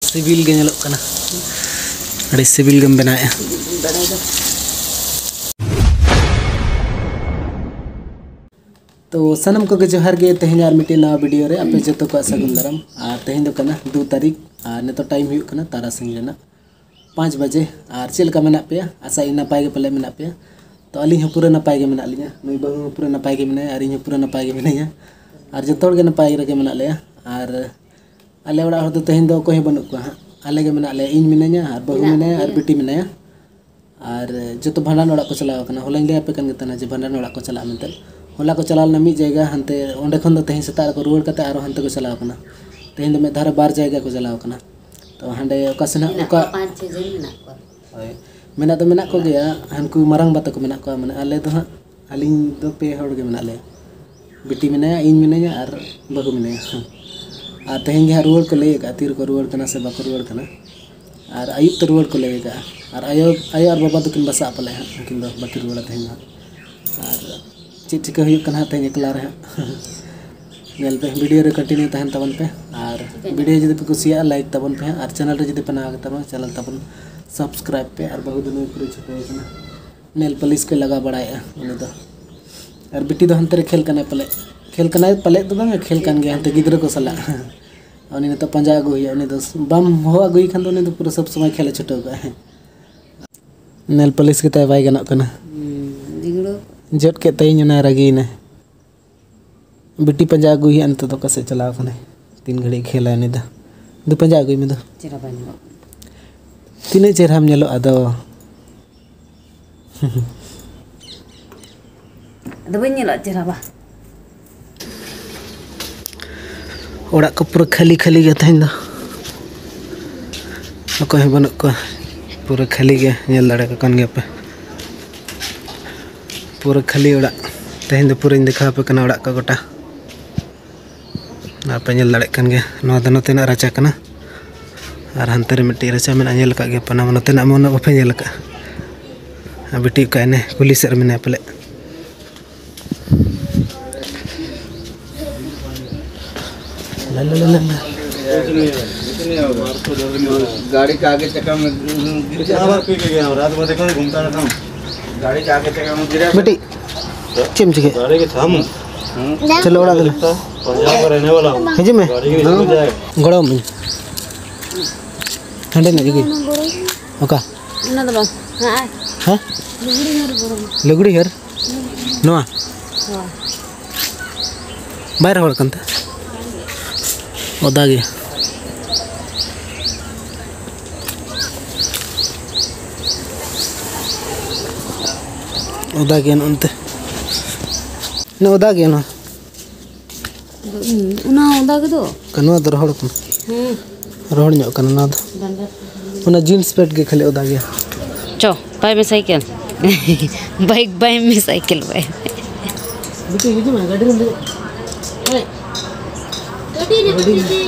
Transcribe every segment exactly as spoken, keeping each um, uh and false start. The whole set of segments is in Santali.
ᱥᱤᱵᱤᱞ ᱜᱮ ᱧᱮᱞᱚᱜ ᱠᱟᱱᱟ᱾ ᱟᱹᱰᱤ ᱥᱤᱵᱤᱞ ᱜᱮᱢ ᱵᱮᱱᱟᱣᱮᱫᱼᱟ᱾ ᱛᱚ ᱥᱟᱱᱟᱢ ᱠᱚᱜᱮ ᱡᱚᱦᱟᱨ ᱜᱮ᱾ ᱛᱮᱦᱮᱧ ᱟᱨ ᱢᱤᱫᱴᱮᱱ ᱱᱟᱣᱟ ᱵᱷᱤᱰᱤᱭᱳ ᱨᱮ ᱟᱯᱮ ᱡᱚᱛᱚ ᱠᱚᱣᱟᱜ ᱥᱟᱹᱜᱩᱱ ᱫᱟᱨᱟᱢ᱾ ᱟᱨ ᱛᱮᱦᱮᱧ ᱫᱚ ᱠᱟᱱᱟ ᱫᱩ ᱛᱟᱹᱨᱤᱠᱷ, ᱟᱨ ᱱᱤᱛᱚᱜ ᱴᱟᱭᱤᱢ ᱦᱩᱭᱩᱜ ᱠᱟᱱᱟ ᱛᱟᱨᱟᱥᱤᱧ ᱨᱮᱱᱟᱜ ᱯᱟᱸᱪ ᱵᱟᱡᱮ᱾ ᱟᱨ ᱪᱮᱫ ᱞᱮᱠᱟ ᱢᱮᱱᱟᱜ ᱯᱮᱭᱟ? ᱟᱥᱟ ᱤᱧ ᱱᱟᱯᱟᱭ ᱜᱮ ᱯᱟᱞᱮ ᱢᱮᱱᱟᱜ ᱯᱮᱭᱟ᱾ ᱛᱚ ᱟᱹᱞᱤᱧ ᱦᱚᱸ ᱯᱩᱨᱟᱹ ᱱᱟᱯᱟᱭ ᱜᱮ ᱢᱮᱱᱟᱜ ᱞᱤᱧᱟ, ᱱᱩᱭ ᱵᱟᱹᱦᱩ ᱦᱚᱸ ᱯᱩᱨᱟᱹ ᱱᱟᱯᱟᱭ ᱜᱮ ᱢᱮᱱᱟᱭᱟ, ᱟᱨ ᱤᱧ ᱦᱚᱸ ᱯᱩᱨᱟᱹ ᱱᱟᱯᱟᱭ ᱜᱮ ᱢᱤᱱᱟᱹᱧᱟ᱾ ᱟᱨ ᱡᱚᱛᱚ ᱦᱚᱲ ᱜᱮ ᱱᱟᱯᱟᱭ ᱨᱮᱜᱮ ᱢᱮᱱᱟᱜ ᱞᱮᱭᱟ᱾ ᱟᱨ ᱟᱞᱮ ᱚᱲᱟᱜ ᱦᱚᱲ ᱫᱚ ᱛᱮᱦᱮᱧ ᱫᱚ ᱚᱠᱚᱭ ᱦᱚᱸ ᱵᱟᱹᱱᱩᱜ ᱠᱚᱣᱟ ᱦᱟᱸᱜ, ᱟᱞᱮ ᱜᱮ ᱢᱮᱱᱟᱜ ᱞᱮᱭᱟ᱾ ᱤᱧ ᱢᱤᱱᱟᱹᱧᱟ ᱟᱨ ᱵᱟᱹᱦᱩ ᱢᱮᱱᱟᱜ ᱢᱮᱱᱟᱭᱟ ᱟᱨ ᱠᱚᱜᱮᱭᱟ᱾ ᱵᱤᱴᱤ ᱢᱮᱱᱟᱭᱟ᱾ ᱟᱨ ᱡᱚᱛᱚ ᱵᱷᱟᱸᱰᱟᱱ ᱚᱲᱟᱜ ᱠᱚ ᱪᱟᱞᱟᱣ ᱠᱟᱱᱟ᱾ ᱦᱚᱞᱟᱧ ᱞᱟᱹᱭ ᱟᱯᱮ ᱠᱟᱱ ᱜᱮ ᱛᱟᱦᱮᱱᱟ ᱡᱮ ᱵᱷᱟᱸᱰᱟᱱ ᱚᱲᱟᱜ ᱠᱚ ᱪᱟᱞᱟᱜᱼᱟ ᱢᱮᱱᱛᱮ᱾ ᱦᱚᱞᱟ ᱠᱚ ᱪᱟᱞᱟᱣ ᱞᱮᱱᱟ ᱢᱤᱫ ᱡᱟᱭᱜᱟ, ᱦᱟᱱᱛᱮ ᱚᱸᱰᱮ ᱠᱷᱚᱱ ᱫᱚ ᱛᱮᱦᱮᱧ ᱥᱮᱛᱟᱜ ᱨᱮᱠᱚ ᱨᱩᱣᱟᱹᱲ ᱠᱟᱛᱮ ᱟᱨᱚ ᱦᱟᱱᱛᱮ ᱠᱚ ᱪᱟᱞᱟᱣ ᱠᱟᱱᱟ᱾ ᱛᱮᱦᱮᱧ ᱫᱚ ᱢᱤᱫ ᱫᱷᱟᱣ ᱨᱮ ᱵᱟᱨ ᱡᱟᱭᱜᱟ ᱠᱚ ᱪᱟᱞᱟᱣ ᱠᱟᱱᱟ᱾ ᱛᱚ ᱦᱟᱸᱰᱮ ᱚᱠᱟ ᱥᱮᱱ ᱦᱟᱸᱜ ᱢᱮᱱᱟᱜ ᱚᱠᱟ ᱠᱚᱣᱟ, ᱯᱟᱸᱪ ᱪᱷᱚ ᱡᱚᱱ ᱢᱮᱱᱟᱜ ᱠᱚᱣᱟ᱾ ᱦᱳᱭ, ᱢᱮᱱᱟᱜ ᱫᱚ ᱢᱮᱱᱟᱜ ᱠᱚᱜᱮᱭᱟ᱾ ᱦᱟᱱᱠᱩ ᱢᱟᱨᱟᱝ ᱵᱟ ᱛᱟᱠᱚ ᱢᱮᱱᱟᱜ ᱠᱚᱣᱟ, ᱢᱟᱱᱮ ᱟᱞᱮ ᱫᱚ ᱦᱟᱸᱜ, ᱟᱹᱞᱤᱧ ᱫᱚ ᱯᱮ ᱦᱚᱲ ᱜᱮ ᱢᱮᱱᱟᱜ ᱞᱮᱭᱟ᱾ ᱵᱤᱴᱤ ᱢᱮᱱᱟᱭᱟ, ᱤᱧ ᱢᱤᱱᱟᱹᱧᱟ ᱟᱨ ᱵᱟᱹᱦᱩ ᱢᱮᱱᱟᱭᱟ᱾ ᱟᱨ ᱛᱮᱦᱮᱧ ᱜᱮ ᱦᱟᱸᱜ ᱨᱩᱣᱟᱹᱲ ᱠᱚ ᱞᱟᱹᱭ ᱟᱠᱟᱫᱼᱟ, ᱛᱤ ᱨᱮᱠᱚ ᱨᱩᱣᱟᱹᱲ ᱠᱟᱱᱟ ᱥᱮ ᱵᱟᱠᱚ ᱨᱩᱣᱟᱹᱲ ᱠᱟᱱᱟ᱾ ᱟᱨ ᱟᱹᱭᱩᱵ ᱛᱮ ᱨᱩᱣᱟᱹᱲ ᱠᱚ ᱞᱟᱹᱭ ᱟᱠᱟᱫᱼᱟ᱾ ᱟᱨ ᱟᱭᱳ, ᱟᱭᱳ ᱟᱨ ᱵᱟᱵᱟ ᱫᱚᱠᱤᱱ ᱵᱟᱥᱟᱜᱼᱟ ᱯᱟᱞᱮ ᱦᱟᱸᱜ, ᱩᱱᱠᱤᱱ ᱫᱚ ᱵᱟᱹᱠᱤᱱ ᱨᱩᱣᱟᱹᱲᱟ ᱛᱮᱦᱮᱧ ᱫᱚ ᱦᱟᱸᱜ᱾ ᱟᱨ ᱪᱮᱫ ᱪᱤᱠᱟᱹ ᱦᱩᱭᱩᱜ ᱠᱟᱱᱟ ᱦᱟᱸᱜ ᱛᱮᱦᱮᱧ ᱮᱠᱞᱟ ᱨᱮ ᱦᱟᱸᱜ᱾ ᱧᱮᱞ ᱯᱮ, ᱵᱷᱤᱰᱤᱭᱳ ᱨᱮ ᱠᱚᱱᱴᱤᱱᱤᱭᱩ ᱛᱟᱦᱮᱱ ᱛᱟᱵᱚᱱ ᱯᱮ᱾ ᱟᱨ ᱵᱷᱤᱰᱤᱭᱳ ᱡᱩᱫᱤ ᱯᱮ ᱠᱩᱥᱤᱭᱟᱜᱼᱟ, ᱞᱟᱭᱤᱠ ᱛᱟᱵᱚᱱ ᱯᱮ ᱦᱟᱸᱜ᱾ ᱟᱨ ᱪᱮᱱᱮᱞ ᱨᱮ ᱡᱩᱫᱤ ᱯᱮ ᱱᱟᱣᱟ ᱜᱮ ᱛᱟᱵᱚᱱᱟ, ᱪᱮᱱᱮᱞ ᱛᱟᱵᱚᱱ ᱥᱟᱵᱥᱠᱨᱟᱭᱤᱵᱽ ᱯᱮ᱾ ᱟᱨ ᱵᱟᱹᱦᱩ ᱫᱚ ᱱᱩᱭ ᱯᱩᱨᱟᱹ ᱪᱷᱩᱴᱟᱹᱣ ᱠᱟᱱᱟ᱾ ᱱᱮᱞ ᱯᱟᱹᱞᱤᱥ ᱠᱚᱭ ᱞᱟᱜᱟᱣ ᱵᱟᱲᱟᱭᱮᱫᱼᱟ ᱩᱱᱤ ᱫᱚ᱾ ᱟᱨ ᱵᱤᱴᱤ ᱫᱚ ᱦᱟᱱᱛᱮ ᱨᱮ ᱠᱷᱮᱞ ᱠᱟᱱᱟᱭ ᱯᱟᱞᱮ᱾ ᱠᱷᱮᱞ ᱠᱟᱱᱟᱭ ᱯᱟᱞᱮ ᱫᱚ ᱵᱟᱝ, ᱠᱷᱮᱞ ᱠᱟᱱ ᱜᱮᱭᱟ ᱦᱟᱱᱛᱮ ᱜᱤᱫᱽᱨᱟᱹ ᱠᱚ ᱥᱟᱞᱟᱜ᱾ ᱩᱱᱤ ᱱᱤᱛᱚᱜ ᱯᱟᱸᱡᱟ ᱟᱹᱜᱩ ᱦᱩᱭᱩᱜᱼᱟ᱾ ᱩᱱᱤ ᱫᱚ ᱵᱟᱢ ᱦᱚᱦᱚ ᱟᱹᱜᱩᱭᱮ ᱠᱷᱟᱱ ᱫᱚ ᱩᱱᱤ ᱫᱚ ᱯᱩᱨᱟᱹ ᱥᱚᱵᱽ ᱥᱚᱢᱚᱭ ᱠᱷᱮᱞ ᱮ ᱪᱷᱩᱴᱟᱹᱣ ᱠᱟᱜᱼᱟ᱾ ᱱᱮᱞ ᱯᱟᱹᱞᱤᱥ ᱜᱮᱛᱟᱭ ᱵᱟᱭ ᱜᱟᱱᱚᱜ ᱠᱟᱱᱟ᱾ ᱦᱩᱸ, ᱡᱤᱜᱽᱲᱳ᱾ ᱡᱚᱫ ᱠᱮᱫ ᱛᱟᱭᱤᱧ, ᱚᱱᱟᱭ ᱨᱟᱹᱜᱤᱭᱮᱱᱟ᱾ ᱵᱤᱴᱤ ᱯᱟᱸᱡᱟ ᱟᱹᱜᱩᱭ ᱦᱩᱭᱩᱜᱼᱟ, ᱱᱤᱛᱚᱜ ᱫᱚ ᱚᱠᱟ ᱥᱮᱫ ᱪᱟᱞᱟᱣ ᱠᱟᱱᱟᱭ? ᱛᱤᱱ ᱜᱷᱟᱹᱲᱤᱡ ᱠᱷᱮᱞᱟᱭ ᱩᱱᱤ ᱫᱚ? ᱫᱩ ᱯᱟᱸᱡᱟ ᱟᱹᱜᱩᱭ ᱢᱮ ᱫᱚ᱾ ᱪᱮᱦᱨᱟ ᱵᱟᱭ ᱧᱮᱞᱚᱜ ᱠᱟᱱᱟ᱾ ᱛᱤᱱᱟᱹᱜ ᱪᱮᱦᱨᱟᱢ ᱧᱮᱞᱚᱜᱼᱟ ᱟᱫᱚ᱾ ᱟᱫᱚ ᱵᱟᱹᱧ ᱧᱮᱞᱚᱜᱼᱟ ᱪᱮᱦᱨᱟ ᱵᱟ᱾ ᱚᱲᱟᱜ ᱠᱚ ᱯᱩᱨᱟᱹ ᱠᱷᱟᱹᱞᱤ ᱠᱷᱟᱹᱞᱤ ᱜᱮ ᱛᱮᱦᱮᱧ ᱫᱚ᱾ ᱚᱠᱚᱭ ᱦᱚᱸ ᱵᱟᱹᱱᱩᱜ ᱠᱚᱣᱟ᱾ ᱯᱩᱨᱟᱹ ᱠᱷᱟᱹᱞᱤ ᱜᱮ, ᱧᱮᱞ ᱫᱟᱲᱮ ᱠᱚ ᱠᱟᱱ ᱜᱮᱭᱟᱯᱮ᱾ ᱯᱩᱨᱟᱹ ᱠᱷᱟᱹᱞᱤ ᱚᱲᱟᱜ᱾ ᱛᱮᱦᱮᱧ ᱫᱚ ᱯᱩᱨᱟᱹᱧ ᱫᱮᱠᱷᱟᱣ ᱟᱯᱮ ᱠᱟᱱᱟ ᱚᱲᱟᱜ ᱠᱚ ᱜᱚᱴᱟ᱾ ᱟᱨ ᱯᱮ ᱧᱮᱞ ᱫᱟᱲᱮᱭᱟᱜ ᱠᱟᱱ ᱜᱮᱭᱟ, ᱱᱚᱣᱟ ᱫᱚ ᱱᱚᱛᱮᱱᱟᱜ ᱨᱟᱪᱟ ᱠᱟᱱᱟ᱾ ᱟᱨ ᱦᱟᱱᱛᱮ ᱨᱮ ᱢᱤᱫᱴᱤᱡ ᱨᱟᱪᱟ ᱢᱮᱱᱟᱜᱼᱟ, ᱧᱮᱞ ᱟᱠᱟᱫ ᱜᱮᱭᱟ ᱯᱮ, ᱚᱱᱟ ᱢᱟ ᱱᱚᱛᱮᱱᱟᱜ ᱢᱟ ᱩᱱᱟᱹᱜ ᱵᱟᱯᱮ ᱧᱮᱞ ᱟᱠᱟᱫᱼᱟ᱾ ᱟᱨ ᱵᱤᱴᱤ ᱚᱠᱟᱭᱮᱱᱟᱭ? ᱠᱩᱞᱦᱤ ᱥᱮᱫ ᱨᱮ ᱢᱮᱱᱟᱭᱟ ᱯᱟᱞᱮ᱾ ᱞᱟ, ᱞᱟ, ᱞᱟ, ᱞᱟ, ᱞᱟ᱾ गाड़ी का आगे चक्का में गिर जाता। रात भर देखो, घूमता रहता हूँ। गाड़ी का आगे चक्का में गिरा। बेटी, चिमचिके। गाड़ी के थाम। चलो, उड़ा दे। पंजाब का रहने वाला हूँ। ᱦᱤᱡᱩᱜ ᱢᱮ᱾ गाड़ी के स्कूल जाए। ᱜᱚᱲᱚ ᱢᱮ᱾ ᱦᱟᱸᱰᱮ ᱱᱟᱜ ᱜᱮ᱾ ᱚᱠᱟ? ᱚᱱᱟ ᱫᱚ ᱵᱟᱝ᱾ ᱦᱮᱸ? ᱞᱩᱜᱽᱲᱤ ᱦᱟᱹᱨ᱾ ᱱᱚᱣᱟ? ᱦᱳᱭ᱾ ᱵᱟᱭ ᱨᱚᱦᱚᱲ ᱠᱟᱱ ᱛᱮ? ᱚᱫᱟ ᱜᱮ᱾ ᱚᱫᱟ ᱜᱮᱭᱟ ᱱᱚᱜᱼᱚᱱᱛᱮ᱾ ᱱᱚᱣᱟ ᱚᱫᱟ ᱜᱮᱭᱟ ᱱᱚᱣᱟ᱾ ᱚᱱᱟ ᱚᱫᱟ ᱜᱮᱫᱚ᱾ ᱱᱚᱣᱟ ᱫᱚ ᱨᱚᱦᱚᱲ ᱠᱟᱱᱟ᱾ ᱦᱮᱸ᱾ ᱨᱚᱦᱚᱲ ᱧᱚᱜ ᱠᱟᱱᱟ ᱱᱚᱣᱟ ᱫᱚ᱾ ᱰᱟᱸᱰᱟ᱾ ᱚᱱᱟ ᱡᱤᱱᱥ ᱯᱮᱱᱴ ᱜᱮ ᱠᱷᱟᱹᱞᱤ ᱚᱫᱟ ᱜᱮᱭᱟ᱾ ᱪᱚ, ᱵᱟᱭ ᱢᱮ ᱥᱟᱭᱠᱮᱞ᱾ ᱵᱟᱭᱤᱠ ᱵᱟᱭ ᱢᱮ ᱥᱟᱭᱠᱮᱞ ᱵᱟᱭ᱾ ᱵᱤᱴᱤ, ᱦᱤᱡᱩᱜ ᱢᱮ, ᱜᱟᱹᱰᱤ ᱨᱮᱢ ᱫᱮᱡᱚᱜ᱾ ᱦᱮᱸ᱾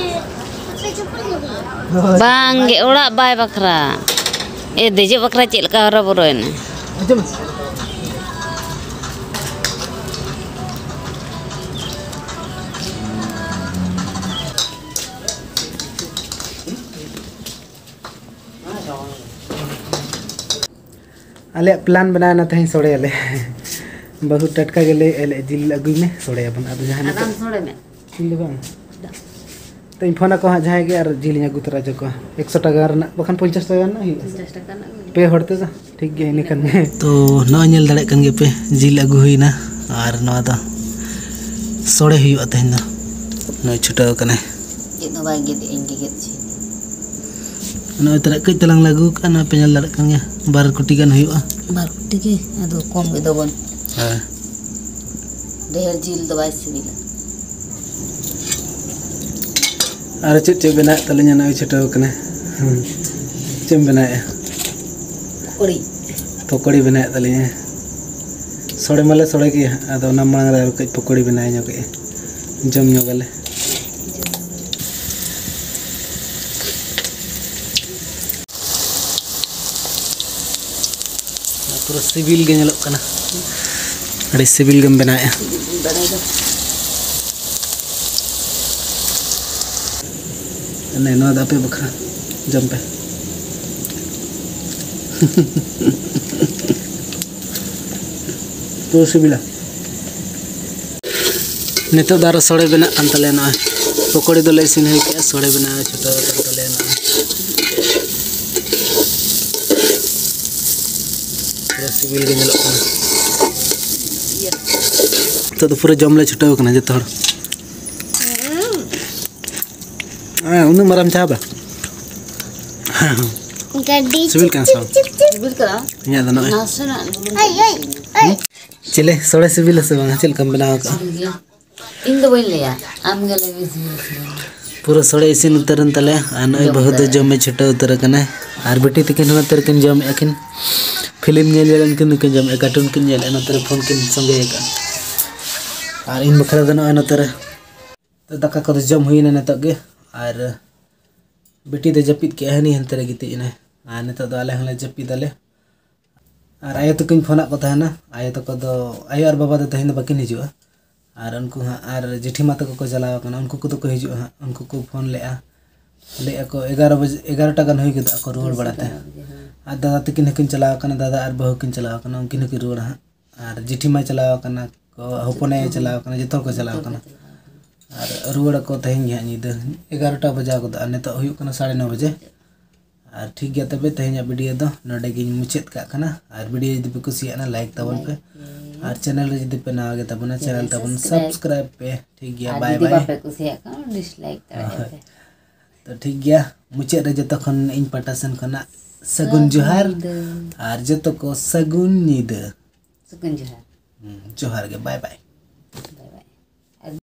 ᱵᱟᱝ ᱜᱮ, ᱚᱲᱟᱜ ᱵᱟᱭ ᱵᱟᱠᱷᱨᱟ᱾ ᱮ, ᱫᱮᱡᱚᱜ ᱵᱟᱠᱷᱨᱟ ᱪᱮᱫ ᱞᱮᱠᱟ ᱦᱚᱨᱚᱵᱚᱨᱚᱭᱮᱱᱟ? ᱦᱤᱡᱩᱜ ᱢᱮ᱾ ᱟᱞᱮᱭᱟᱜ ᱯᱞᱟᱱ ᱵᱮᱱᱟᱣᱮᱱᱟ ᱛᱮᱦᱮᱧ ᱥᱚᱲᱮᱭᱟᱞᱮ᱾ ᱵᱟᱹᱦᱩ ᱴᱟᱴᱠᱟ ᱜᱮ ᱞᱟᱹᱭᱮᱫᱼᱟ, ᱞᱟᱹᱭᱮᱫᱼᱟ, "ᱡᱤᱞ ᱟᱹᱜᱩᱭ ᱢᱮ, ᱥᱚᱲᱮᱭᱟᱵᱚᱱ᱾" ᱟᱫᱚ ᱡᱟᱦᱟᱸ ᱟᱨ ᱱᱤᱛᱚᱜ ᱟᱢ ᱥᱚᱲᱮ ᱢᱮ᱾ ᱤᱧ ᱫᱚ ᱵᱟᱝ᱾ ᱛᱚᱧ ᱯᱷᱳᱱ ᱟᱠᱚᱣᱟ ᱦᱟᱸᱜ ᱡᱟᱦᱟᱸᱭ ᱜᱮ, ᱟᱨ ᱡᱤᱞᱤᱧ ᱟᱹᱜᱩ ᱛᱚᱨᱟ ᱦᱚᱪᱚ ᱠᱚᱣᱟ᱾ ᱮᱠᱥᱚ ᱴᱟᱠᱟ ᱨᱮᱱᱟᱜ, ᱵᱟᱠᱷᱟᱱ ᱯᱚᱧᱪᱟᱥ ᱴᱟᱠᱟ ᱨᱮᱱᱟᱜ ᱦᱩᱭᱩᱜᱼᱟ᱾ ᱯᱚᱧᱪᱟᱥ ᱴᱟᱠᱟ ᱨᱮᱱᱟᱜ ᱜᱮ ᱦᱩᱭᱩᱜᱼᱟ᱾ ᱯᱮ ᱦᱚᱲ ᱛᱮᱫᱚ ᱴᱷᱤᱠ ᱜᱮᱭᱟ, ᱤᱱᱟᱹ ᱠᱷᱟᱱ ᱜᱮ᱾ ᱛᱚ, ᱱᱚᱜᱼᱚᱭ ᱧᱮᱞ ᱫᱟᱲᱮᱭᱟᱜ ᱠᱟᱱ ᱜᱮᱭᱟᱯᱮ, ᱡᱤᱞ ᱟᱹᱜᱩ ᱦᱩᱭᱱᱟ ᱟᱨ ᱱᱚᱣᱟ ᱫᱚ ᱥᱚᱲᱮ ᱦᱩᱭᱩᱜᱼᱟ ᱛᱮᱦᱮᱧ ᱫᱚ᱾ ᱱᱩᱭ ᱪᱷᱩᱴᱟᱹᱣ ᱠᱟᱱᱟᱭ᱾ ᱪᱮᱫ ᱦᱚᱸ ᱵᱟᱭ ᱜᱮᱫ ᱮᱫ, ᱤᱧ ᱜᱮ ᱜᱮᱫ ᱦᱚᱪᱚᱭ᱾ ᱱᱚᱜᱼᱚᱭ ᱛᱚᱨᱟ ᱠᱟᱹᱡ ᱛᱟᱞᱟᱝ ᱞᱮ ᱟᱹᱜᱩ ᱠᱟᱜᱼᱟ, ᱱᱚᱣᱟ ᱯᱮ ᱧᱮᱞ ᱫᱟᱲᱮᱭᱟᱜ ᱠᱟᱱ ᱜᱮᱭᱟ, ᱵᱟᱨ ᱠᱩᱴᱤ ᱜᱟᱱ ᱦᱩᱭᱩᱜᱼᱟ᱾ ᱵᱟᱨ ᱠᱩᱴᱤ ᱜᱮ, ᱟᱫᱚ ᱠᱚᱢ ᱜᱮ ᱫᱚᱵᱚᱱ᱾ ᱦᱮᱸ᱾ ᱰᱷᱮᱨ ᱡᱤᱞ ᱫᱚ ᱵᱟᱭ ᱥᱤᱵᱤᱞᱟ᱾ ᱟᱨ ᱪᱮᱫ ᱪᱮᱫ ᱵᱮᱱᱟᱣᱮᱫ ᱛᱟᱹᱞᱤᱧᱟ? ᱱᱚᱜᱼᱚᱭ ᱪᱷᱩᱴᱟᱹᱣ ᱠᱟᱱᱟ᱾ ᱦᱩᱸ᱾ ᱪᱮᱫ ᱮᱢ ᱵᱮᱱᱟᱣᱮᱫᱼᱟ? ᱯᱚᱠᱚᱲᱤ᱾ ᱯᱚᱠᱚᱲᱤ ᱵᱮᱱᱟᱣᱮᱫ ᱛᱟᱹᱞᱤᱧᱟ᱾ ᱥᱚᱲᱮ ᱢᱟᱞᱮ ᱥᱚᱲᱮ ᱜᱮᱭᱟ, ᱟᱫᱚ ᱚᱱᱟ ᱢᱟᱲᱟᱝ ᱨᱮ ᱟᱨ ᱠᱟᱹᱡ ᱯᱚᱠᱚᱲᱤ ᱵᱮᱱᱟᱣ ᱧᱚᱜᱮᱜᱼᱟ, ᱡᱚᱢ ᱧᱚᱜᱟᱞᱮ᱾ ᱯᱩᱨᱟᱹ ᱥᱤᱵᱤᱞ ᱜᱮ ᱧᱮᱞᱚᱜ ᱠᱟᱱᱟ᱾ ᱟᱹᱰᱤ ᱥᱤᱵᱤᱞ ᱜᱮᱢ ᱵᱮᱱᱟᱣᱮᱫᱼᱟ᱾ ᱱᱮ, ᱱᱚᱣᱟ ᱫᱚ ᱟᱯᱮ ᱵᱟᱠᱷᱨᱟ, ᱡᱚᱢ ᱯᱮ᱾ ᱯᱩᱨᱟᱹ ᱥᱤᱵᱤᱞᱟ᱾ ᱱᱤᱛᱚᱜ ᱫᱚ ᱟᱨᱚ ᱥᱚᱲᱮ ᱵᱮᱱᱟᱜ ᱠᱟᱱ ᱛᱟᱞᱮᱭᱟ᱾ ᱱᱚᱜᱼᱚᱭ ᱯᱚᱠᱳᱲᱤ ᱫᱚᱞᱮ ᱤᱥᱤᱱ ᱦᱩᱭ ᱠᱮᱜᱼᱟ, ᱥᱚᱲᱮ ᱵᱮᱱᱟᱣ ᱪᱷᱩᱴᱟᱹᱣ ᱟᱠᱟᱱ ᱛᱟᱞᱮᱭᱟ᱾ ᱱᱚᱜᱼᱚᱭ ᱯᱩᱨᱟᱹ ᱥᱤᱵᱤᱞ ᱜᱮ ᱧᱮᱞᱚᱜ ᱠᱟᱱᱟ᱾ ᱱᱤᱛᱚᱜ ᱫᱚ ᱯᱩᱨᱟᱹ ᱡᱚᱢ ᱞᱮ ᱪᱷᱩᱴᱟᱹᱣ ᱟᱠᱟᱱᱟ ᱡᱚᱛᱚ ᱦᱚᱲ᱾ ᱦᱮᱸ, ᱩᱱᱟᱹᱜ ᱢᱟᱨᱟᱝ ᱪᱟ ᱵᱟ? ᱜᱟᱹᱰᱤ ᱥᱤᱵᱤᱞ ᱠᱟᱱᱟ ᱥᱮ ᱵᱟᱝ? Chip, chip, chip. ᱥᱤᱵᱤᱞ ᱠᱟᱱᱟ᱾ ᱤᱧᱟᱹᱜ ᱫᱚ ᱱᱚᱜᱼᱚᱭ᱾ ᱱᱟᱥᱮᱱᱟᱜ ᱵᱩᱞᱩᱝ᱾ ᱟᱭ, ᱟᱭ, ᱟᱭ᱾ ᱪᱮᱞᱮ, ᱥᱚᱲᱮ ᱥᱤᱵᱤᱞᱟ ᱥᱮ ᱵᱟᱝ? ᱪᱮᱫ ᱞᱮᱠᱟᱢ ᱵᱮᱱᱟᱣ ᱟᱠᱟᱫᱼᱟ? ᱥᱤᱵᱤᱞ ᱜᱮᱭᱟ᱾ ᱤᱧ ᱫᱚ ᱵᱟᱹᱧ ᱞᱟᱹᱭᱟ, ᱟᱢ ᱜᱮ ᱞᱟᱹᱭ ᱢᱮ, ᱥᱤᱵᱤᱞ ᱥᱮ ᱵᱟᱝ? ᱯᱩᱨᱟᱹ ᱥᱚᱲᱮ ᱤᱥᱤᱱ ᱩᱛᱟᱹᱨᱮᱱ ᱛᱟᱞᱮᱭᱟ, ᱟᱨ ᱱᱚᱜᱼᱚᱭ ᱡᱚᱢ ᱵᱟᱹᱦᱩ ᱫᱚ ᱩᱛᱟᱹᱨ᱾ ᱡᱚᱢᱮ ᱪᱷᱩᱴᱟᱹᱣ ᱩᱛᱟᱹᱨ ᱟᱠᱟᱱᱟᱭ, ᱟᱨ ᱵᱤᱴᱤ ᱛᱤᱠᱤᱱ ᱦᱚᱸ ᱱᱚᱛᱮ ᱨᱮᱠᱤᱱ ᱡᱚᱢᱮᱫᱼᱟ ᱠᱤᱱ᱾ ᱯᱷᱤᱞᱢ ᱧᱮᱞ ᱧᱮᱞ ᱩᱱᱠᱤᱱ ᱫᱚᱠᱤᱱ ᱡᱚᱢᱮᱫᱼᱟ, ᱠᱟᱨᱴᱩᱱ ᱠᱤᱱ ᱧᱮᱞᱮᱫᱼᱟ, ᱱᱚᱛᱮ ᱨᱮ ᱯᱷᱳᱱ ᱠᱤᱱ ᱥᱚᱸᱜᱮ ᱟᱠᱟᱫᱼᱟ᱾ ᱟᱨ ᱤᱧ ᱵᱟᱠᱷᱨᱟ ᱫᱚ ᱱᱚᱜᱼᱚᱭ ᱱᱚᱛᱮ ᱨᱮ ᱛᱚ ᱫᱟᱠᱟ ᱠᱚᱫᱚ ᱡᱚᱢ ᱦᱩᱭᱱᱟ ᱱᱤᱛᱚᱜ ᱜᱮ, ᱟᱨ ᱵᱤᱴᱤ ᱫᱚ ᱡᱟᱹᱯᱤᱫ ᱠᱮᱜᱼᱟᱭ, ᱦᱟᱹᱱᱤ ᱦᱟᱱᱛᱮ ᱨᱮ ᱜᱤᱛᱤᱡ ᱮᱱᱟᱭ᱾ ᱟᱨ ᱱᱤᱛᱚᱜ ᱫᱚ ᱟᱞᱮ ᱦᱚᱸᱞᱮ ᱡᱟᱹᱯᱤᱫᱟᱞᱮ᱾ ᱟᱨ ᱟᱭᱳ ᱛᱟᱠᱚᱧ ᱯᱷᱳᱱᱟᱫ ᱠᱚ ᱛᱟᱦᱮᱱᱟ᱾ ᱟᱭᱳ ᱛᱟᱠᱚ ᱫᱚ, ᱟᱭᱳ ᱟᱨ ᱵᱟᱵᱟ ᱫᱚ ᱛᱮᱦᱮᱧ ᱫᱚ ᱵᱟᱹᱠᱤᱱ ᱦᱤᱡᱩᱜᱼᱟ᱾ ᱟᱨ ᱩᱱᱠᱩ ᱦᱟᱸᱜ, ᱟᱨ ᱡᱮᱴᱷᱤ ᱢᱟ ᱛᱟᱠᱚ ᱠᱚ ᱪᱟᱞᱟᱣ ᱟᱠᱟᱱᱟ, ᱩᱱᱠᱩ ᱠᱚᱫᱚ ᱠᱚ ᱦᱤᱡᱩᱜᱼᱟ ᱦᱟᱸᱜ᱾ ᱩᱱᱠᱩ ᱠᱚ ᱯᱷᱳᱱ ᱞᱮᱜᱼᱟ, ᱞᱟᱹᱭᱮᱫᱼᱟ ᱠᱚ ᱮᱜᱟᱨᱚ ᱵᱟᱡᱮ, ᱮᱜᱟᱨᱚᱴᱟ ᱜᱟᱱ ᱦᱩᱭ ᱜᱚᱫᱚᱜᱼᱟ ᱠᱚ ᱨᱩᱣᱟᱹᱲ ᱵᱟᱲᱟᱛᱮ᱾ ᱦᱮᱸ᱾ ᱟᱨ ᱫᱟᱫᱟ ᱛᱟᱹᱠᱤᱱ ᱦᱚᱸᱠᱤᱱ ᱪᱟᱞᱟᱣ ᱟᱠᱟᱱᱟ, ᱫᱟᱫᱟ ᱟᱨ ᱵᱟᱹᱦᱩ ᱠᱤᱱ ᱪᱟᱞᱟᱣ ᱟᱠᱟᱱᱟ, ᱩᱱᱠᱤᱱ ᱦᱚᱸᱠᱤᱱ ᱨᱩᱣᱟᱹᱲᱟ ᱦᱟᱸᱜ᱾ ᱟᱨ ᱡᱮᱴᱷᱤ ᱢᱟᱭ ᱪᱟᱞᱟᱣ ᱟᱠᱟᱱᱟ ᱠᱚ, ᱦᱚᱯᱚᱱ ᱟᱭᱳᱭ ᱪᱟᱞᱟᱣ ᱟᱠᱟᱱᱟ, ᱡᱚᱛᱚ ᱦᱚᱲ ᱠᱚ ᱪᱟᱞᱟᱣ ᱟᱠᱟᱱᱟ᱾ ᱟᱨ ᱨᱩᱣᱟᱹᱲ ᱟᱠᱚ ᱛᱮᱦᱮᱧ ᱜᱮ ᱦᱟᱸᱜ ᱧᱤᱫᱟᱹ ᱮᱜᱟᱨᱚᱴᱟ ᱵᱟᱡᱟᱣ ᱜᱚᱫᱚᱜᱼᱟ᱾ ᱱᱤᱛᱚᱜ ᱦᱩᱭᱩᱜ ᱠᱟᱱᱟ ᱥᱟᱲᱮ ᱱᱚ ᱵᱟᱡᱮ᱾ ᱟᱨ ᱴᱷᱤᱠ ᱜᱮᱭᱟ, ᱛᱚᱵᱮ ᱛᱮᱦᱮᱧᱟᱜ ᱵᱷᱤᱰᱤᱭᱳ ᱫᱚ ᱱᱚᱰᱮ ᱜᱤᱧ ᱢᱩᱪᱟᱹᱫ ᱠᱟᱜ ᱠᱟᱱᱟ᱾ ᱟᱨ ᱵᱷᱤᱰᱤᱭᱳ ᱡᱩᱫᱤ ᱯᱮ ᱠᱩᱥᱤᱭᱟᱜᱼᱟ, ᱞᱟᱭᱤᱠ ᱛᱟᱵᱚᱱ ᱯᱮ᱾ ᱟᱨ ᱪᱮᱱᱮᱞ ᱨᱮ ᱡᱩᱫᱤ ᱯᱮ ᱱᱟᱣᱟ ᱜᱮ ᱛᱟᱵᱚᱱᱟ, ᱪᱮᱱᱮᱞ ᱛᱟᱵᱚᱱ ᱥᱟᱵᱥᱠᱨᱟᱭᱤᱵ ᱯᱮ᱾ ᱴᱷᱤᱠ ᱜᱮᱭᱟ, ᱟᱨ ᱵᱟᱭ ᱡᱩᱫᱤ ᱵᱟᱭ᱾ ᱵᱟᱯᱮ ᱠᱩᱥᱤᱭᱟᱜ ᱠᱷᱟᱱ ᱰᱤᱥᱞᱟᱭᱤᱠ ᱫᱟᱲᱮᱭᱟᱜᱼᱟ ᱯᱮ᱾ ᱛᱚ ᱴᱷᱤᱠ ᱜᱮᱭᱟ, ᱢᱩᱪᱟᱹᱫ ᱨᱮ ᱡᱚᱛᱚ ᱠᱷᱚᱱ ᱤᱧ ᱯᱟᱦᱴᱟ ᱥᱮᱱ ᱠᱷᱚᱱᱟᱜ ᱥᱟᱹᱜᱩᱱ ᱡᱚᱦᱟᱨ᱾ ᱧᱤᱫᱟᱹ᱾ ᱟᱨ ᱡᱚᱛᱚ ᱠᱚ ᱥᱟᱹᱜᱩᱱ ᱧᱤᱫᱟᱹ᱾ ᱥᱟᱹᱜᱩᱱ ᱡᱚᱦᱟᱨ᱾ ᱦᱩᱸ, ᱡᱚᱦᱟᱨ ᱜᱮ, ᱵᱟᱭ ᱵᱟᱭ᱾